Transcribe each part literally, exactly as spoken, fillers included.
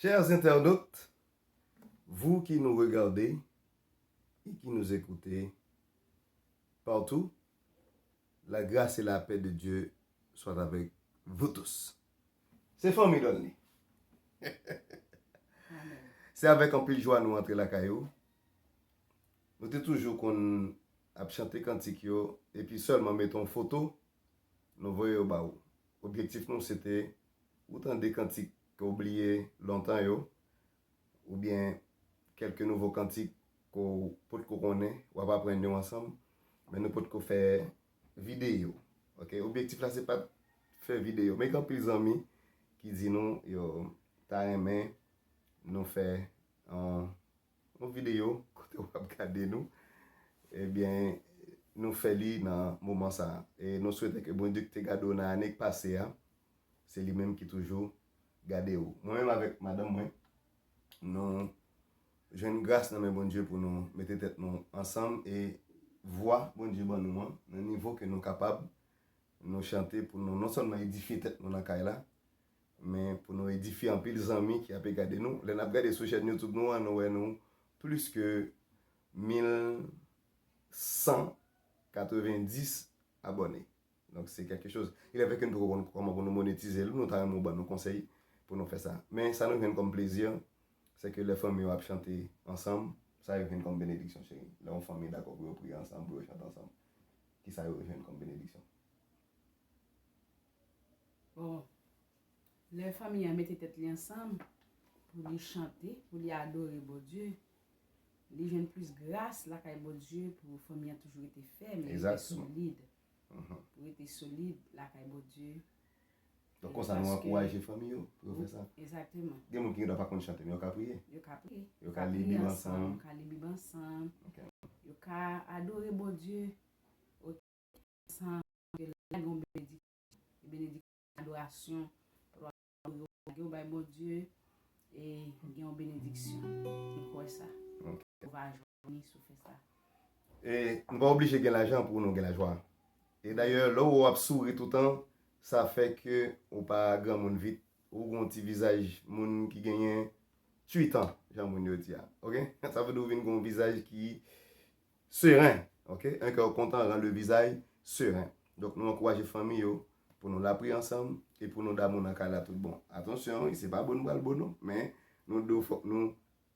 Chers internautes, vous qui nous regardez et qui nous écoutez partout, la grâce et la paix de Dieu soient avec vous tous. Se fanmi Donny. Se avèk anpil jwa nou antre lakay ou. Nou te toujou konn ap chante kantik yo, epi sèlman mete yon foto, nou voye yo ba ou. Objektif nou se te ou tande kantik ke w bliye lontan yo, oubyen kèlke nouvo kantik ke w potko konnen, w ap aprann yo ansanm, men nou potko fè videyo. Ok, objektif la se pa t fè videyo, men gen anpil zanmi ki di nou yo ta renmen nou fè yon yon videyo kote w ap gade nou, ebyen, nou fè li nan moman sa a. E nou swete ke Bondye ki te gade w nan ane k pase a, se li menm ki toujou gade w. Mwen menm avèk madanm mwen, nou jwenn gras nan men Bondye pou nou mete tèt nou ansanm e vwa Bondye ban nou an, nan nivo ke nou kapab, nou chante pou nou non sèlman edifye tèt nou nan kay la, men pou nou edifye anpil zanmi ki ape gade nou. Lè n ap gade sou chèn YouTube nou an, nou wè nou plis ke mil san katrevenndis abòne. Donk, se kèlke choz. Il est vrai ke nou poko konn kòman pou nou monetize l, nou ta renmen w ban nou konsèy pou nou fè sa. Men sa nou jwenn kòm plezi, se ke lè fanmi yo ap chante ansanm, sa yo jwenn kòm benediksyon, cheri. Lè yon fanmi dakò pou yo priye ansanm, pou yo chante ansanm, ki sa yo jwenn kòm benediksyon? Bon, lè fanmi an mete tèt li ansanm pou li chante, pou li adore Bondye, li jwenn plis gras lakay Bondye pou fanmi an toujou rete fèm e rete Egzakteman. solid. Mhm. Pou rete solid lakay Bondye. Donk, konsa nou Paske ankouraje fanmi yo pou yo fè sa. Egzakteman. Gen moun ki gendwa pa konn chante, men yo ka priye. Yo ka priye. Yo Yo ka ka li priye Bib ansanm, ansanm. Yo ka li Bib ansanm. Ok. Yo ka adore Bondye. San ke lage yon benediksyon, benediksyon adorasyon, pou lage yon bay Bondye, e gen yon benediksyon. M kwè sa. Ok. Ou va jwenn si w fè sa. E nou pa oblije gen lajan pou nou gen lajwa. E dayè, lè w ap souri toutan, sa fè ke ou pa granmoun vit. Ou gen yon ti vizaj moun ki genyen uit an, jan moun yo di a. Ok? Sa vle di ou vin gen yon vizaj ki seren. Ok? Un cœur content rend le visage serein. Donk, nou ankouraje fanmi yo pou nou lapriyè ansanm e pou nou damou nan kay la tout bon. Atansyon, wi, se pa bo nou pral bo non, men nou de fòk nou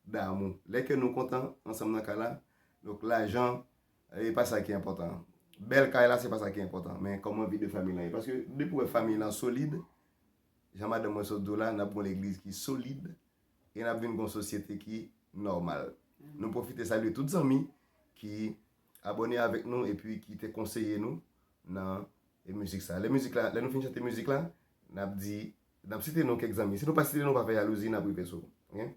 damou. Lè ke nou kontan ansanm nan kay la, donk lajan, e pa sa ki enpòtan. Bèl kay la, se pa sa ki enpòtan, men kòman vi de fanmi lan ye. Paske depi w wè fanmi lan solid, jan madanm mwen sot di w la, n ap gen yon legliz ki solid e n ap vin gen yon sosyete ki nòmal. Nou pwofite salye tout zanmi ki abòne avèk nou epi ki te konseye nou nan e mizik sa. Lè mizik la, lè nou fin chante mizik la, n ap di, n ap site non kèk zanmi. Si nou pa site non, pa fè jalouzi, n ap rive sou ou. Ok?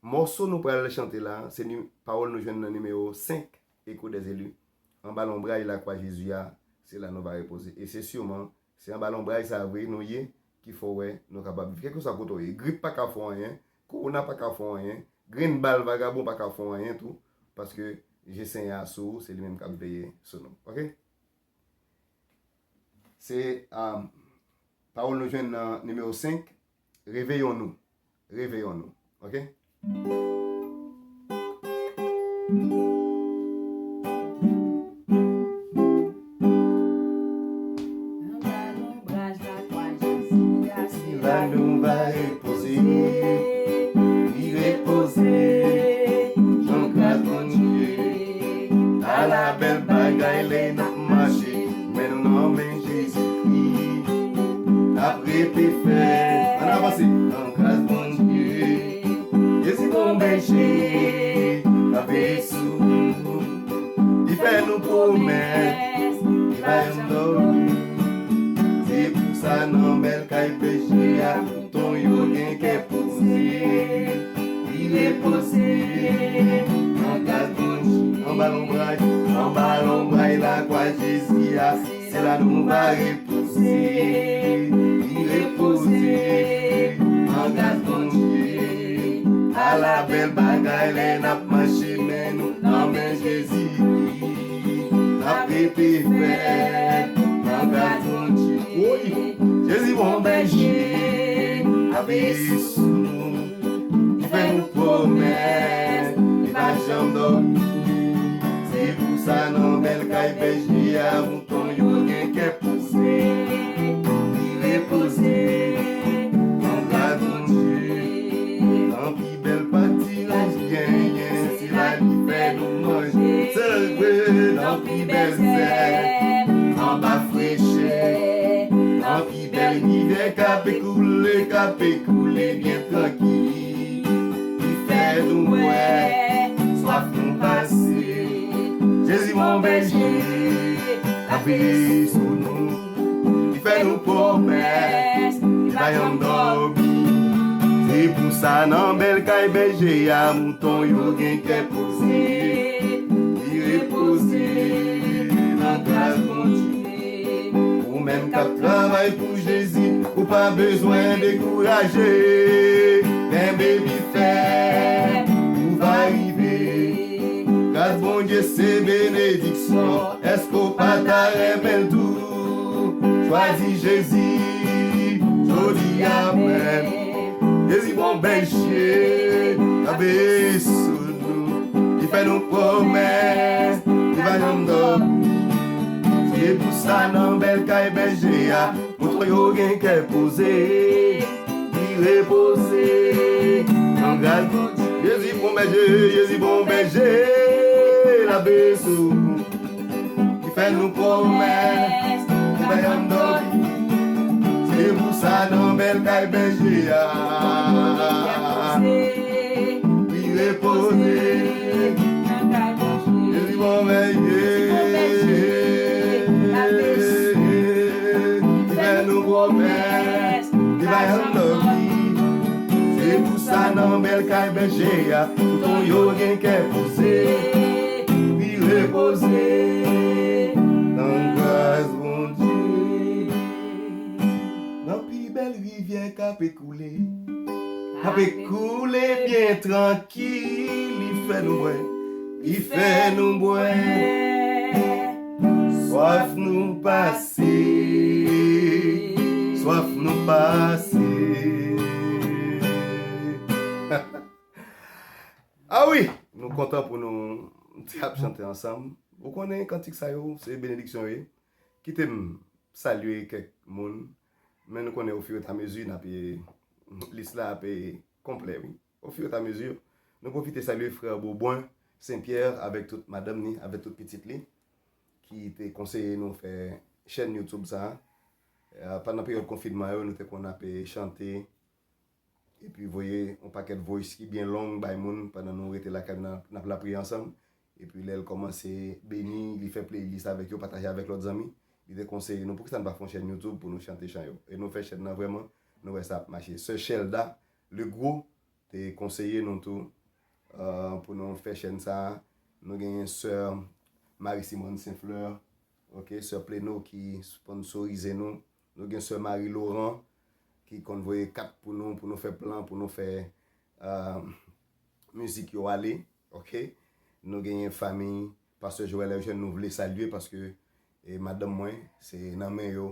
Mòso nou pral chante la, se ni, pawòl nou jwenn nan nimewo senk, Echo des élus. Anba lonbray lakwa Jezi a, se la nou va repoze. E se siman, se anba lonbray sa a vre nou ye, ki fè w wè nou kapab viv. Kèlkeswa kote w ye, grip pa ka fè w anyen, kowona pa ka fè w anyen, grenn bal vagabon pa ka fè w anyen tou, paske je Senyè a sou ou, se li menm k ap veye sou nou. Ok? Se, um, pawòl nou jwenn nan nimewo senk, Réveillons-nous. Réveillons-nous. Ok? Anba lonbraj lakwa Jezi a, se la nou va repoze. Li repoze nan gras Bondye. Ala bèl bagay lè n ap mache, men nou nan men Jezikri. N ap rete fèm. Ann avanse. Nan gras Bondye. Jezi bon bèje. L ap veye sou nou. Li fè nou pwomès. Li pa janm dòmi. Se pou sa nan bèl kay bèje a, mouton yo gen kè poze. Li repoze nan gras Bondye. Anba lonbraj, anba lonbraj lakwa Jezi a, se la nou va repoze. Li repoze nan gras Bondye. Ala bèl bagay lè n ap mache, men nou nan men Jezi. N ap rete fèm nan gras Bondye. Woy! Jezi bon bèje, ap veye sou nou. Pi bèl rivyè k ap koule, k ap koule byen trankil. Li fè nou bwè, swaf nou pase. Jezi bon bèje, k ap veye sou nou. Li fè nou pwomès, li pa janm dòmi. Se pou sa nan bèl kay bèje a, mouton yo gen kè poze. Li repoze nan gras Bondye. Ou menm k ap travay pou Jezi, ou pa bezwen dekouraje. Kenbe pi fèm, ou va rive. Gras Bondye se benediksyon. Èske w pa ta renmen l tou? Chwazi Jezi jodi a menm. Jezi bon bèje, k ap veye sou nou. Li fè nou pwomès, li pa janm dòmi. Se pou sa nan bèl kay bèje a, mouton yo gen kè poze. Li repoze nan gras Bondye. Jezi bon bèje, Jezi bon bèje, l ap veye sou nou. Li fè nou pwomès, li pa janm dòmi. Se pou sa nan bèl kay bèje a, li repoze. Jezi bon bèje, li fè nou pwomès, li pa janm dòmi. Se pou sa nan bèl kay bèje a, mouton yo gen kè poze. Li repoze nan gras Bondye. Nan pi bèl rivyè k ap koule, k ap koule byen trankil, li fè nou bwè, li fè nou bwè. Swaf nou pase, swaf nou pase. Ah wi, nou kontan pou nou te ap chante ansanm. Ou konnen kantik sa yo, se benediksyon yo ye. Kite m salye kèk moun, men nou konnen ofiretamezi n ap, lis la ap konplè, wi. Ofiretamezi, nou pwofite salye frè Beaubrun Saint Pierre avèk tout madanm ni, avèk tout pitit li, ki te konseye nou fè chèn YouTube sa a. Eh, pandan peryòd konfinman yo, nou te konn ap chante, epi voye yon pakèt voice ki byen long bay moun pandan nou rete lakay nou, n ap lapriyè ansanm. Epi lè l kòmanse beni, li fè playlist avèk yo, pataje avèk lòt zanmi, li te konseye nou, poukisa n pa fè yon chèn YouTube pou nou chante chan yo? E nou fè chèn nan vrèman, nou wè sa ap mache. Sè Shelda Legros te konseye nou tou, eh, pou nou fè chèn sa a. Nou genyen sè Marie Simone Saint Fleur, ok, sè Pleno ki sponsorize nou. Nou gen sè Marie Laurent ki konn voye kat pou nou, pou nou fè plan, pou nou fè, eh, mizik yo ale, ok. Nou genyen fanmi pastè Joël Eugène, nou vle salye paske, eh, madanm mwen, se nan men yo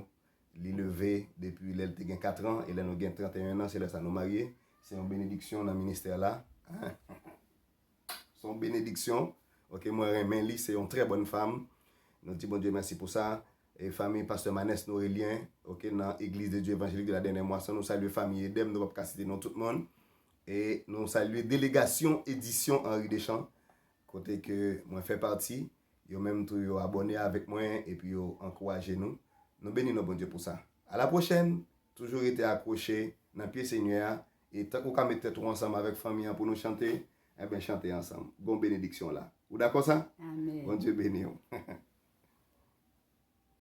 li leve depi lè l te gen kat an, e lè nou gen trannteyen an, se lè sa nou marye. Se yon benediksyon nan ministè la. Se yon benediksyon. Ok, mwen renmen li, se yon trè bòn fanm. Nou di Bondye mèsi pou sa. E fanmi pastè Manès Norelien, ok, nan Église de Dieu Évangélique de la Dernière Moisson, nou salye fanmi Edem, nou p ap ka site non tout moun. E nou salye delegasyon edisyon Henri Deschamps, kote ke mwen fè pati, yo menm tou yo abòne avèk mwen epi yo ankouraje nou. Nou beni non Bondye pou sa. A la pwochèn, toujou rete akwoche nan pye Senyè a, e tank ou ka met tèt ou ansanm avèk fanmi an pou nou chante, enben chante ansanm. Gon benediksyon la. Ou dakò sa? Amèn. Bondye beni w.